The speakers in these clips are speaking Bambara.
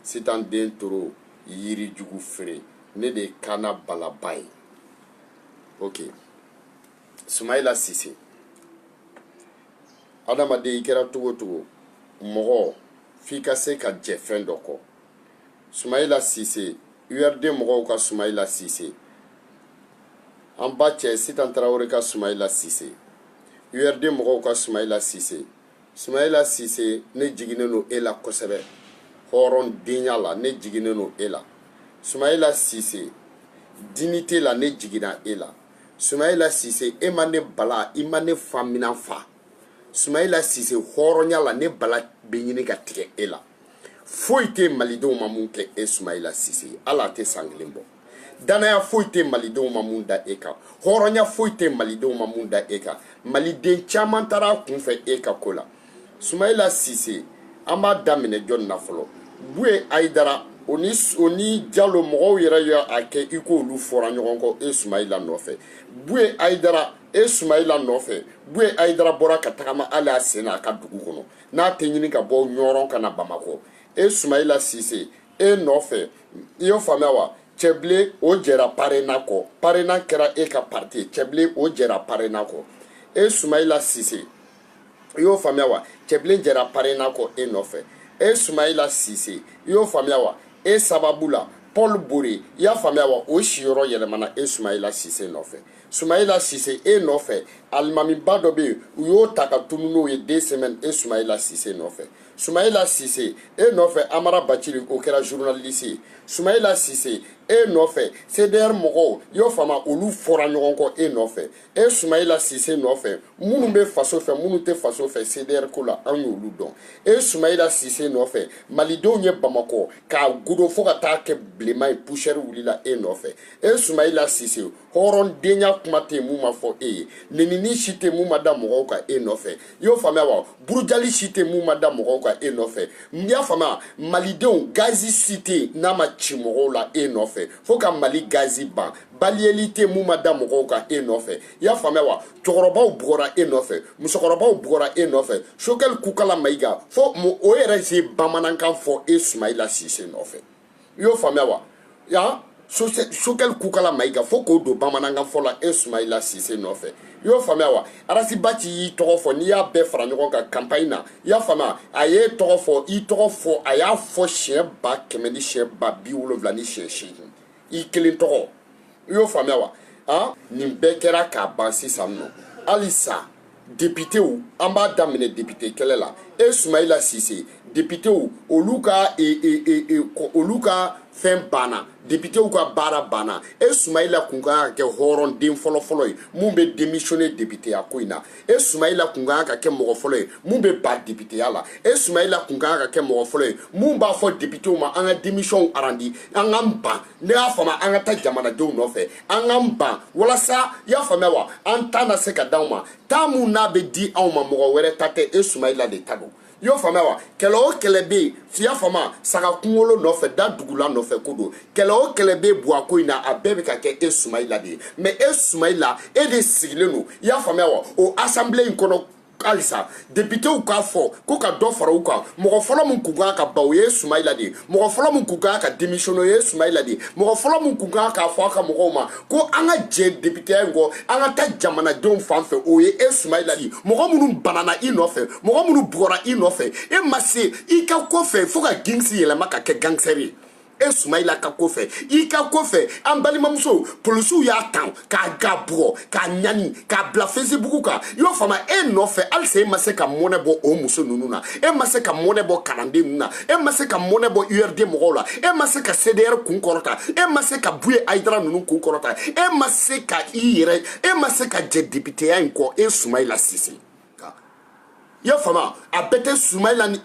Sitan den toro yirijugu feere, ne de ye kana balaba ye. Ok, Sumayila Sise, adamaden i kɛra cogo o cogo, mɔgɔ f'i ka se ka jɛ fɛn dɔ kɔ. Sumayila Sise, URD mɔgɔw ka Sumayila Sise, an ba cɛ Sitan Tarawele ka Sumayila Sise, URD mɔgɔw ka Sumayila Sise. Sumayila Sise, ne jiginnen don e la kosɛbɛ hɔrɔndenya la, ne jiginnen don e la. Sumayila Sise, dignité la, ne jiginna e la. Sumayila Sise, e ma ne bala, i ma ne fa minan fa. Sumayila Sise, hɔrɔnya la, ne bala bɛ ɲini ka tigɛ e la. Foyi tɛ malidenw ma mun kɛ e Sumayila Sise ye, hali a tɛ san kelen bɔ. Danaya foyi tɛ malidenw ma mun da e kan, hɔrɔnya foyi tɛ malidenw ma mun da e kan. Maliden caman taara a kunfɛ e ka ko la. Sumayila Sise, an b'a daminɛ jɔni na fɔlɔ? Buye Ayidara, o ni Jalo mɔgɔw yɛrɛ y'a kɛ i k'olu fɔra ɲɔgɔn kɔ e Sumayila nɔfɛ. Buye Ayidara, e Sumayila nɔfɛ, Buye Ayidara bɔra ka tagama hali a sen na a ka dugu kɔnɔ, n'a tɛ ɲini ka bɔ Ɲɔrɔn ka na Bamakɔ. E Sumayila Sise, e nɔfɛ, i y'o faamuya wa? Cɛbilen, o jɛra PARENA kɔ, PARENA kɛra e ka parti ye. Cɛbilen, o jɛra PARENA kɔ. E Sumayila Sise, i y'o faamuya wa? Cɛbilen jɛra PARENA kɔ e nɔfɛ. E Sumayila Sise, i y'o faamuya wa? E sababu la, Paul Bore, i y'a faamuya wa, o siyɔrɔ yɛlɛmana e Sumayila Sise nɔfɛ. Sumayila Sise, e nɔfɛ, alimamiba dɔ bɛ yen, u y'o ta ka tunu n'o ye 2 semaines e Sumayila Sise nɔfɛ. Sumayila Sise, e nɔfɛ, Amara Bacili, o kɛra journaliste ye. Sumayila Sise, e nɔfɛ, CDR mɔgɔw, i y'o faamu, olu fɔra ɲɔgɔn kɔ e nɔfɛ. E Sumayila Sise nɔfɛ, minnu bɛ faso fɛ, minnu tɛ faso fɛ CDR ko la, an y'olu dɔn. E Sumayila Sise nɔfɛ, malidenw ye Bamakɔ k'a godo fo ka taa kɛ bilenman ye, poussière wulila e nɔfɛ. E Sumayila Sise, hɔrɔndenya kuma tɛ yen mun ma fɔ e ye, nenini si tɛ mun ma da mɔgɔw kan e nɔfɛ. I y'o faamuya wa? Burujali si tɛ mun ma da mɔgɔw kan e nɔfɛ. I y'a faamuya? Malidenw, gazi si tɛ yen n'a ma ci mɔgɔw la e nɔfɛ, fo ka Mali gazi ban. Baliyeli tɛ mun ma da mɔgɔw kan e nɔfɛ. I y'a faamuya wa? Cɛkɔrɔbaw bugɔra e nɔfɛ, musokɔrɔbaw bugɔra e nɔfɛ. Sokɛli Kukala Mayiga, fo o yɛrɛ se bamanankan fɔ e Sumayila Sise nɔfɛ. I y'o faamuya wa? Yan Sokɛli Kukala Mayiga, fo k'o don bamanankan fɔ la e Sumayila Sise nɔfɛ. I y'o faamuya wa? Arasibaci y'i tɔgɔ fɔ, n'i y'a bɛɛ fara ɲɔgɔn kan campagne na, i y'a faamuya, a ye tɔgɔ fɔ, i tɔgɔ fɔ, a y'a fɔ siɲɛ 100 000 ni siɲɛ 70,800, i kelen tɔgɔ. I y'o faamuya wa? Han, nin bɛɛ kɛra k'a ban sisan nɔ. Halisa depitew, an b'a daminɛ depite kɛlɛ la. E Sumayila Sise, depitew, olu ka e, e, e, e, olu ka fɛn banna, depitew ka baara banna. E Sumayila kun kan ka kɛ hɔrɔnden fɔlɔfɔlɔ ye mun bɛ démissionner depiteya ko in na. E Sumayila kun kan ka kɛ mɔgɔ fɔlɔ ye mun bɛ ba depiteya la. E Sumayila kun kan ka kɛ mɔgɔ fɔlɔ ye mun b'a fɔ depitew ma: an ka démission arandi, an k'an ban, ne y'a faamu, an ka taa jamanadenw nɔfɛ, an k'an ban, walasa, i y'a faamuya wa, an ta na se ka d'anw ma. Taa mun n'a bɛ di anw ma, mɔgɔ wɛrɛ ta tɛ, e Sumayila de ta don. I y'o faamuya wa? Kɛlɛ o kɛlɛ bɛ yen, i y'a faamu, saga kunkolo nɔfɛ, da dugula nɔfɛ ko don. Kɛlɛ o kɛlɛ bɛ Buwa ko in na, a bɛɛ bɛ ka kɛ e Sumayila de ye. Mais e Sumayila, e de sigilen don, i y'a faamuya wa, o assemblée in kɔnɔ. Halisa depitew k'a fɔ ko ka dɔ fara u kan, mɔgɔ fɔlɔ min kun kan ka ban, o ye Sumayila de ye. Mɔgɔ fɔlɔ min kun kan ka démissionner, o ye Sumayila de ye. Mɔgɔ fɔlɔ min kun kan k'a fɔ a ka mɔgɔw ma ko an ka jɛ depiteya in kɔ, an ka taa jamanadenw fan fɛ, o ye e Sumayila de ye. Mɔgɔ minnu banana i nɔfɛ, mɔgɔ minnu bugɔra i nɔfɛ, e ma se i ka ko fɛ fo ka gingsi yɛlɛma ka kɛ gangster ye. E Sumayila ka ko fɛ, i ka ko fɛ, an balimamuso, polisiw y'a tan k'a ga bugɔ, k'a ɲani, k'a bila Facebook kan. I y'o faamu? E nɔfɛ, halisa e ma se ka mɔnɛ bɔ o muso ninnu na, e ma se ka mɔnɛ bɔ kalanden ninnu na, e ma se ka mɔnɛ bɔ URD mɔgɔw la, e ma se ka CDR kun kɔrɔta, e ma se ka Buye Ayidara ninnu kun kɔrɔta, e ma se ka i yɛrɛ, e ma se ka jɛ depiteya in kɔ. E Sumayila Sise, i y'a faamu? A bɛɛ tɛ Sumayila ni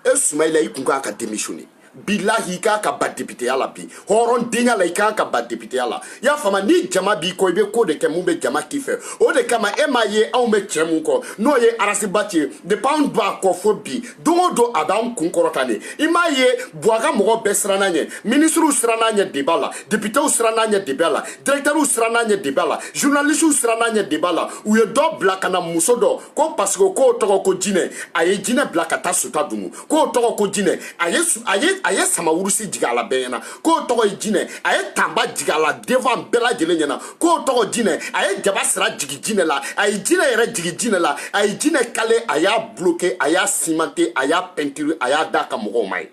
e Sumayila, i kun kan ka démissionner. Bilahi, i k'a ka ba depiteya la bi, hɔrɔndenya la, i k'a ka ba depiteya la. I y'a faamu? Ni jama b'i kɔ, i bɛ ko de kɛ mun bɛ jama k'i fɛ. O de kama e m'a ye, anw bɛ cɛ mun kɔ, n'o ye Arasibaci ye, depuis anw b'a kɔ fo bi, don o don a b'an kun kɔrɔta de. I m'a ye, Buwa ka mɔgɔw bɛɛ siranna ɲɛ, minisiriw siranna ɲɛ débat la, depitew siranna ɲɛ débat la, directeurw siranna ɲɛ débat la, journalistew siranna ɲɛ débat la. U ye dɔ bila ka na, muso dɔ ko, parce que k'o tɔgɔ ko Jinɛ, a ye Jinɛ bila ka taa Suta Dumu, k'o tɔgɔ ko Jinɛ, a ye a ye A ye samawurusi jigin a la bɛɛ ɲɛna k'o tɔgɔ ye Jinɛ. A ye tanba jigin a la devant bɛɛ lajɛlen ɲɛna k'o tɔgɔ Jinɛ. A ye jaba sira jigin Jinɛ la, a ye Jinɛ yɛrɛ jigin Jinɛ la, a ye Jinɛ kale, a y'a bloqué, a y'a cimenté, a y'a peinture, a y'a d'a ka mɔgɔw ma ye.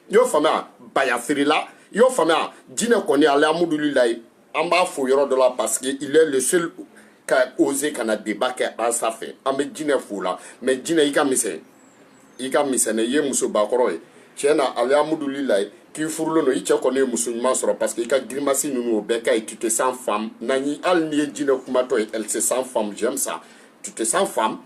I y'o faamuya? Baya feerela, i y'o faamuya? Jinɛ kɔni, alihamudulilayi, an b'a fo yɔrɔ dɔ la parce que il est le seul ka oser ka na débat kɛ an sanfɛ. An bɛ Jinɛ fo la. Mais Jinɛ, i ka misɛn, i ka misɛn, i ye musobakɔrɔ ye. Tiɲɛ na, alihamudulilayi k'i furulen don, i cɛ kɔni ye muso ɲuman sɔrɔ, parce que i ka grimace ninnu, o bɛɛ ka ɲi. Tu te sens femme. N'an yi hali n'i ye Jinɛ kumatɔ ye, elle se sent femme, j'aime ça, tu te sens femme.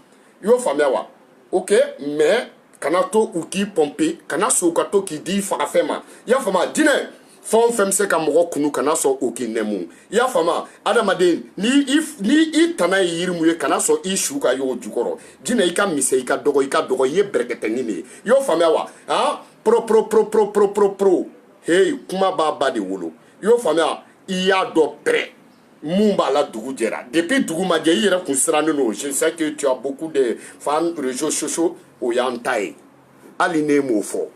I y'o faamuya wa? Ok, mais kana to u k'i pomper, kana sɔn u ka to k'i di i fagafɛn ma. I y'a faamuya? Jinɛ, fɛn o fɛn bɛ se ka mɔgɔ kunu, kana sɔn o k'i nɛmu. I y'a faamuya? Adamaden, ni i tana ye yiri mun ye, kana sɔn i su ka y'o jukɔrɔ. Jinɛ, i ka misɛn, i ka dɔgɔ, i ka dɔgɔ, i ye bɛrɛkɛtɛnin de ye. I y'o faamuya wa? Han, pro pro pro pro pro pro pro, hey, kuma b'a ba de wolo. I y'o faamuya? I y'a dɔn pɛrɛ mun b'a la. Dugu jɛra, depuis dugu ma jɛ, i yɛrɛ kun sirannen don. Je sais que tu as beaucoup de fans réseaux sociaux, o y'an ta ye, hali ne m'o fɔ.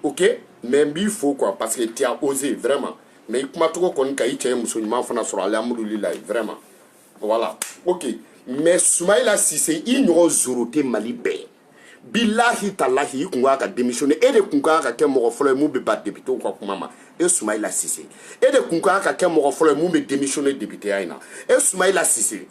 Ok, mais n b'i fo quoi, parce que tu as osé vraiment. Mais i kumacogo kɔni ka i cɛ ye muso ɲuman fana sɔrɔ, alihamudulilayi, vraiment, voilà. Ok, mais Sumayila Sise, i ɲɔgɔn zoro tɛ Mali bɛɛ. Bilahi talahi, i kun kan ka démissionner. E de kun kan ka kɛ mɔgɔ fɔlɔ ye mun bɛ ban député ka kuma ma. E Sumayila Sise, e de kun kan ka kɛ mɔgɔ fɔlɔ ye mun bɛ démissionner députéya in na. E Sumayila Sise,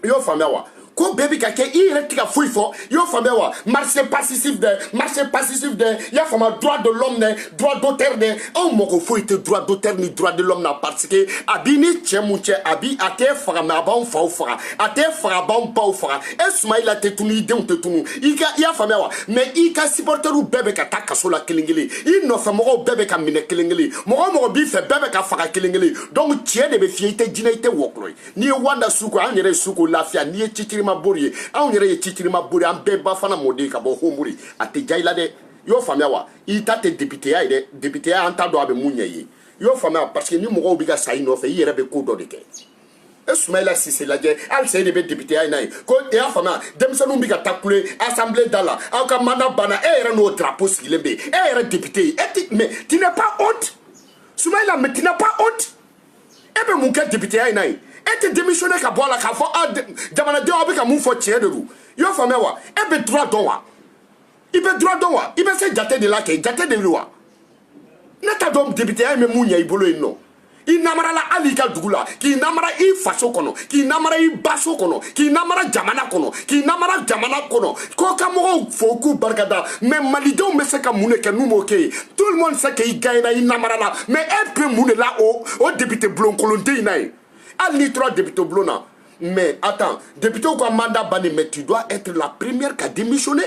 i y'o faamuya wa? Ko bɛɛ bi ka kɛ, i yɛrɛ tɛ ka foyi fɔ. I y'o faamuya wa? Marché passif dɛ, marché passif dɛ. I y'a faamuya? Droit de l'homme dɛ, droit d'auteur dɛ. Anw mago foyi tɛ droit d'auteur ni droit de l'homme na, parce que a b'i ni cɛ mun cɛ, a bi a t'e faga, mais a b'anw faw faga, a t'e faga, a b'anw baw faga. E Sumayila tɛ tunu, i denw tɛ tunu. I ka, i y'a faamuya wa? Mais i ka supporteriw bɛɛ bɛ ka taa kaso la kelen kelen, i nɔfɛmɔgɔw bɛɛ bɛ ka minɛ kelen kelen, mɔgɔ o mɔgɔ b'i fɛ, bɛɛ bɛ ka faga kelen kelen. Donc tiɲɛ de bɛ f'i ye, i tɛ jinɛ, i tɛ wɔkulɔ ye. N'i ye wanda suko, an yɛrɛ ye suko lafiya. N'i ye cicirima bori ye, anw yɛrɛ ye cicirima bori, an bɛɛ ba fana mɔden ka bɔ homori. A tɛ ja i la dɛ. I y'o faamuya wa? I ta tɛ députéya ye dɛ. Députéya, an t'a dɔn a bɛ mun ɲɛ i ye. I y'o faamuya? Parce que ni mɔgɔw bɛ ka sa i nɔfɛ, i yɛrɛ bɛ ko dɔ de kɛ. E Sumayila Sise lajɛ, halisa e de bɛ députéya in na ye ko. I y'a faamuya? Denmisɛnninw bɛ ka taa kule assemblée da la, aw ka mandat banna, e yɛrɛ n'o drapeau sigilen bɛ yen, e yɛrɛ député ye. E ti, mais tu n'es pas honte, Sumayila? Mais tu n'as pas honte? E bɛ mun kɛ députéya in na yen? E tɛ démissionner ka bɔ a la k'a fɔ a jamanadenw, aw bɛ ka mun fɔ, tiɲɛ de don? I y'o faamuya wa? E bɛ droit dɔn wa? I bɛ droit dɔn wa? I bɛ se jate de la kɛ, jate de don wa? Ne t'a dɔn députéya in bɛ mun ɲɛ i bolo yen nɔ. I namarala hali i ka dugu la, k'i namara i faso kɔnɔ, k'i namara i baso kɔnɔ, k'i namara jamana kɔnɔ, k'i namara jamana kɔnɔ ko ka mɔgɔw fo k'u barikada. Mais malidenw bɛ se ka mun de kɛ n'u m'o kɛ ye? Tout le monde sait que i gagnera, i namarala, mais e bɛ mun de la o député bulonkolonden in na ye? Hali n'i tora député bulon na, mais attends, député ka mandat bannen, mais tu dois être la première ka démissionner.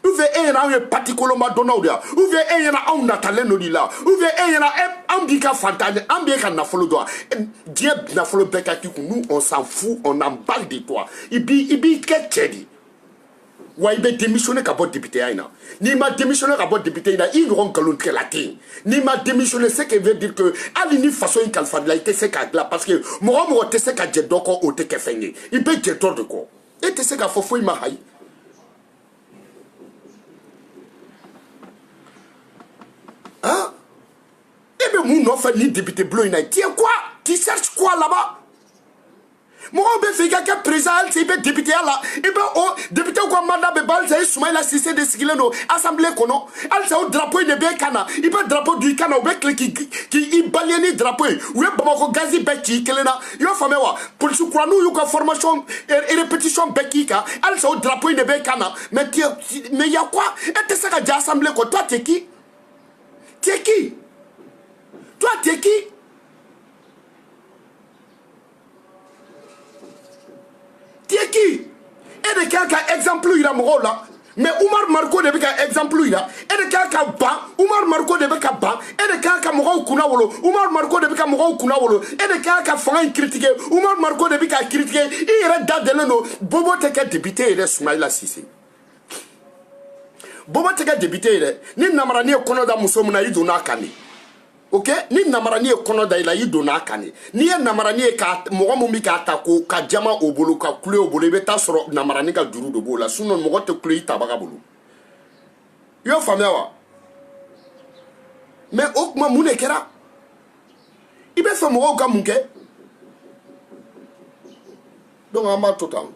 Ou bien e ɲɛna anw ye parti koloma dɔnnaw de ya? Ou bien e ɲɛna anw natalen don de la? Ou bien e ɲɛna anw b'i ka fantan, an b'e ka nafolo dɔn? Diɲɛ nafolo bɛɛ ka k'i kun, nous on s'en fout, on en parle de toi. I b'i kɛ cɛ de wa. I bɛ démissionner ka bɔ députéya in na. N'i ma démissionner ka bɔ député in na, i ɲɔgɔn nkalontigɛla tɛ yen. N'i ma démissionner, ce qui veut dire que hali ni faso in kalifa la, i tɛ se k'a dilan, parce que mɔgɔ o mɔgɔ tɛ se ka jɛ dɔ kɔ, o tɛ kɛ fɛn ye. I bɛ jɛ dɔ de kɔ, e tɛ se k'a fɔ foyi ma hayi. Hein? E bɛ mun nɔfɛ ni député bulon in na? Tu es quoi? Tu cherches quoi là-bas? Mɔgɔw bɛ fɛ i ka kɛ président, halisa i bɛ députéya la. I bɛ o député ka mandat bɛ ban, halisa e Sumayila Sise de sigilen don assemblée kɔnɔ. Halisa o drapeau in de bɛ e kan na, i bɛ drapeau don i kan na, u bɛ tile k'i balayer ni drapeau ye. U ye Bamakɔ gazi bɛɛ ci i kelen na. I y'o faamuya wa? Polisi kuraninw y'u ka formation répétition bɛɛ k'i kan, halisa o drapeau in de bɛ e kan na. Mais tu mais y a quoi? E tɛ se ka jɛ assemblée kɔ. Toi, t'es qui? T'es qui? Toi, t'es qui? T'es qui? E de kan ka exemple yira mɔgɔw la, mais Umar Mariko de bɛ ka exemple yira. E de kan ka ban, Umar Mariko de bɛ ka ban. E de kan ka mɔgɔw kunna wolo, Umar Mariko de bɛ ka mɔgɔw kunna wolo. E de kan ka fanga in critiquer, Umar Mariko de bɛ ka critiquer. I yɛrɛ da dɛlen don. Bobo tɛ kɛ député ye dɛ, Sumayila Sise. Bobo tɛ kɛ député ye dɛ. Ni namarani ye kɔnɔ da muso min na, i donna a kan de. Ok, ni namarani ye kɔnɔ da i la, i donna a kan de. N'i ye namarani ye ka mɔgɔ mun bɛ k'a ta ko ka jama o bolo, ka kule o bolo, i bɛ taa sɔrɔ namarani ka juru de b'o la. Sinon mɔgɔ tɛ kule i tabaga bolo. I y'o faamuya wa? Mais o tuma mun de kɛra? I bɛ fɛ mɔgɔw ka mun kɛ? Donc an b'a to tan.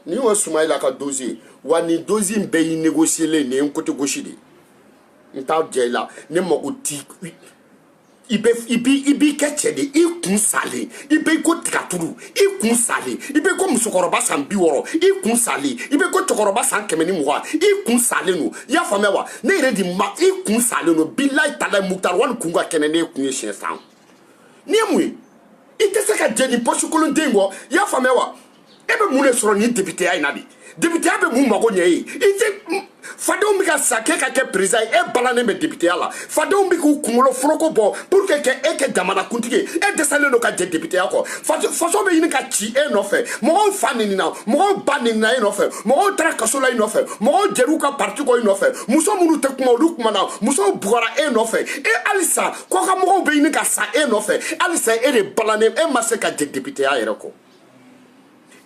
Nin ye Sumayila ka dose ye wa? Nin dose in bɛɛ y'i négocier len, nin ye n côté gauche de ye. N t'a jɛ i la, ne mago ti i bɛ i b'i i b'i kɛ cɛ de i kun salen, i bɛ ko tigatulu, i kun salen, i bɛ ko musokɔrɔba san 60, i kun salen, i bɛ ko cɛkɔrɔba san 120, i kun salen don. I y'a faamuya wa? Ne yɛrɛ de ma i kun salen don. Bilayi talayi, Mukutari wali kun ka kɛnɛ ne kun ye siɲɛ san. Nin ye mun ye? I tɛ se ka jɛ nin pɔsi kolonden kɔ. I y'a faamuya wa? E bɛ mun de sɔrɔ nin députéya in na bi? Députéya bɛ mun mago ɲɛ e ye? I tɛ fadenw bɛ ka sa k'e ka kɛ président ye, e balannen bɛ députéya la. Fadenw bɛ k'u kunkolo foroko bɔ pour que kɛ e kɛ jamanakuntigi ye, e dɛsɛlen don ka jɛ députéya kɔ. Faso bɛ ɲini ka ci e nɔfɛ. Mɔgɔw fa nenina, mɔgɔw ba nenina e nɔfɛ, mɔgɔw taara kaso la e nɔfɛ, mɔgɔw jɛr'u ka parti kɔ e nɔfɛ, muso minnu tɛ kuma olu kumana, musow bugɔra e nɔfɛ. E halisa kɔkanmɔgɔw bɛ ɲini ka sa e nɔfɛ. Halisa e de balannen, e ma se ka jɛ députéya yɛrɛ kɔ,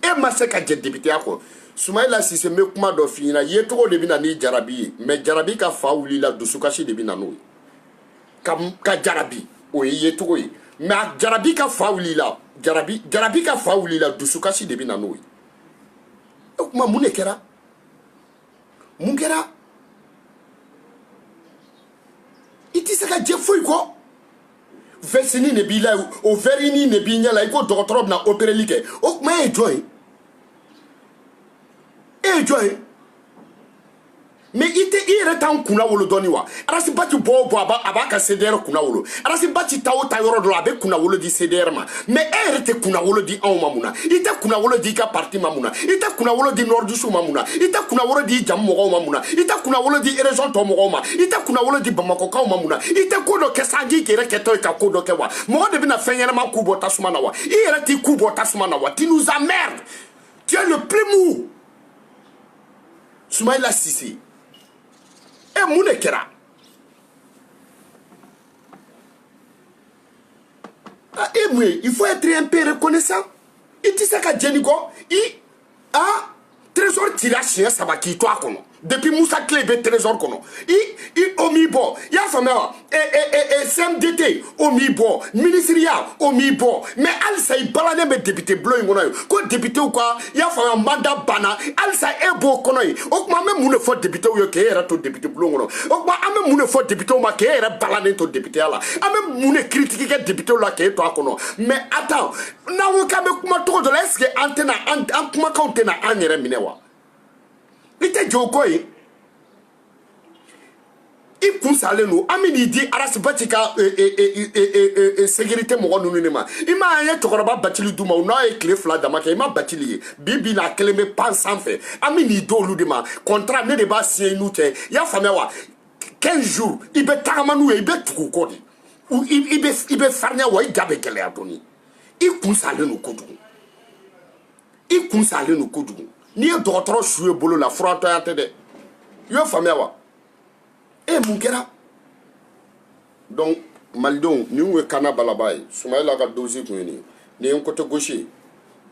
e ma se ka jɛ députéya kɔ. Sumayila Sise, n bɛ kuma dɔ f'i ɲɛna. Yecogo de bɛ na ni jarabi ye, mais jarabi ka fa wulila, dusukasi de bɛ na n'o ye. Ka jarabi, o ye yecogo ye, mais a jarabi ka fa wulila, jarabi ka fa wulila, dusukasi de bɛ na n'o ye. O tuma mun de kɛra? Mun kɛra? I tɛ se ka jɛ foyi kɔ. Vɛsini de b'i la, o vɛrini de b'i ɲɛ la, i ko dɔgɔtɔrɔ bɛna opereli kɛ. O tuma e ye jɔn ye? E ye jɔn ye? Mais i tɛ i yɛrɛ t'an kunna wolo dɔɔni wa? Arasibati bɔ o bɔ, a b'a ka CDR kunna wolo. Arasibati ta o ta yɔrɔ dɔ la, a bɛ kunna wolo di CDR ma. Mais e yɛrɛ tɛ kunna wolo di anw ma mun na? I tɛ kunna wolo di i ka parti ma mun na? I tɛ kunna wolo di nordiste ma mun na? I tɛ kunna wolo di jamu mɔgɔw ma mun na? I tɛ kunna wolo di région tɔ mɔgɔw ma? I tɛ kunna wolo di bamakɔkaw ma mun na? I tɛ ko dɔ kɛ sanji k'i yɛrɛ kɛtɔ ye ka ko dɔ kɛ wa? Mɔgɔ de bɛna fɛn ɲɛnama ku bɔ tasuma na wa? I yɛrɛ t'i ku bɔ tasuma na wa? Tu nous emmerdes, tu es le plus mou. Sumayila Sise, e mun de kɛra? E mun ye? Il faut être un peu reconnaissant. I tɛ se ka jɛ nin kɔ. I a trésor cira siɲɛ 3 k'i to a kɔnɔ. Depuis Musa Tile bɛ trésor kɔnɔ, i o m'i bɔ. I y'a faamuya wa? E CMDT o m'i bɔ, minisiriya o m'i bɔ, mais halisa i balannen bɛ député bulon in kɔnɔ yen ko députéw ka, i y'a faamuya, mandat banna, halisa e b'o kɔnɔ yen. O tuma an bɛ mun de fɔ députéw ye k'e yɛrɛ to député bulon kɔnɔ? O tuma an bɛ mun de fɔ députéw ma k'e yɛrɛ balannen to députéya la? An bɛ mun de critique kɛ députéw la k'e to a kɔnɔ? Mais attends, n'an ko k'an bɛ kuma cogo dɔ la, est ce que an tɛna an kumakanw tɛna an yɛrɛ minɛ wa? I tɛ jɛ o kɔ ye. I kun salen don. An bɛ n'i di Arasibati ka sécurité mɔgɔ ninnu de ma. I ma an ye cɛkɔrɔba Bacili d'u ma, o n'a ye tile 2 dama kɛ, i ma Bacili ye bi bi na, a kelen bɛ pan sanfɛ. An bɛ n'i d'olu de ma. Contrat ne de b'a signé n'u cɛ. I y'a faamuya wa? 15 jours i bɛ tagama n'u ye, i bɛ tugu u kɔ de. I bɛ farinya wa? I ja bɛ gɛlɛya dɔɔni. I kun salen don kojugu, i kun salen don kojugu. N'i ye dɔgɔtɔrɔ su ye bolo la, furatɔya tɛ dɛ. I y'o faamuya wa? E mun kɛra? Donc malidenw, nin kun ye kana balaba ye. Sumayila ka dosi kun ye nin ye. Nin ye n côté gauche ye.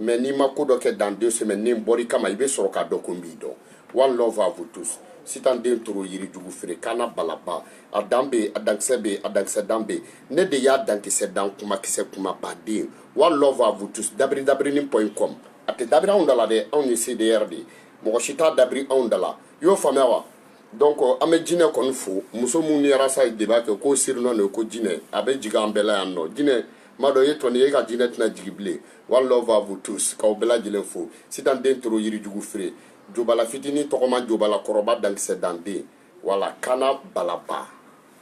Mais n'i ma ko dɔ kɛ dans 2 semaines, ni n bɔr'i kama, i bɛ sɔrɔ k'a dɔn ko n b'i dɔn. One love à vous tous. Sitan den toro yiri jugu feere kana balaba. A dan bɛ yen, a dankisɛ bɛ yen, a dankisɛ dan bɛ yen. Ne de y'a dankisɛ dan, kumakisɛ kumabaden. One love à vous tous. Dabiri dabirini point com. A tɛ dabiri anw da la dɛ, anw ye CDR de ye, mɔgɔ si t'a dabiri anw da la. I y'o faamuya wa? Donc an bɛ jinɛ kɔni fo. Muso minnu ni Arasa ye débat kɛ ko surnom de ko jinɛ, a bɛ jigin an bɛɛ la yan nɔ. Jinɛ ma dɔn e tɔni, e ka jinɛ tɛna jigin bilen. One love à vous tous, k'aw bɛɛ lajɛlen fo. Sitan den toro yiri jugu feere, jobala fitinin tɔgɔma, jobala kɔrɔba dankisɛ danden. Wala kana balaba.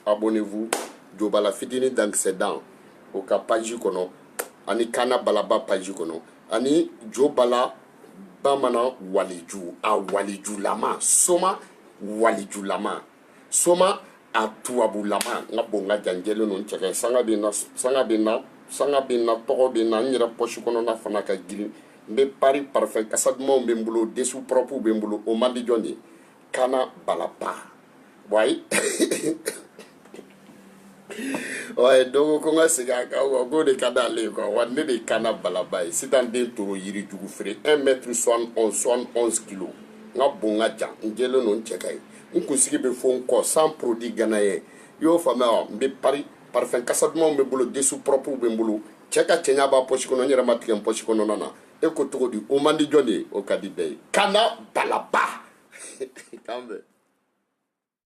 Abonnez-vous jobala fitinin dankisɛ dan o ka page kɔnɔ, ani kana balaba page kɔnɔ, ani jobala bamanan waliju, a walijulama soma, walijulama soma, a tubabulama. N ka bon, n ka jan, jɛlen don, n cɛ ka ɲi. Sanga bɛ n na, sanga bɛ n na, sanga bɛ n na, tɔgɔ bɛ n na, n yɛrɛ pɔsi kɔnɔna fana ka girin. N bɛ pari parfum kasa dumanw bɛ n bolo, dessous propre bɛ n bolo. O man di jɔn ye? Kana balaba. Wayi wayi, dɔw ko n ka segin a kan wa, k'o de ka d'ale ye quoi. Wa ne de kana balaba ye. Sitan den toro yiri jugu feere, 1 mètre 71, 71 kilo. N ka bon, n ka jan, n jɛlen don, n cɛ ka ɲi. N kunsigi bɛ fo n kɔ, sans produit ganaye. I y'o faamuya wa? N bɛ Paris, parfum kasa dumanw bɛ n bolo, dessous propre bɛ n bolo. Cɛ ka cɛɲa b'a poche kɔnɔ, n yɛrɛ ma tigɛ n poche kɔnɔna na. E ko cogo di? O man di jɔn de ye? O ka di bɛɛ ye. Kana balaba, k'an bɛn.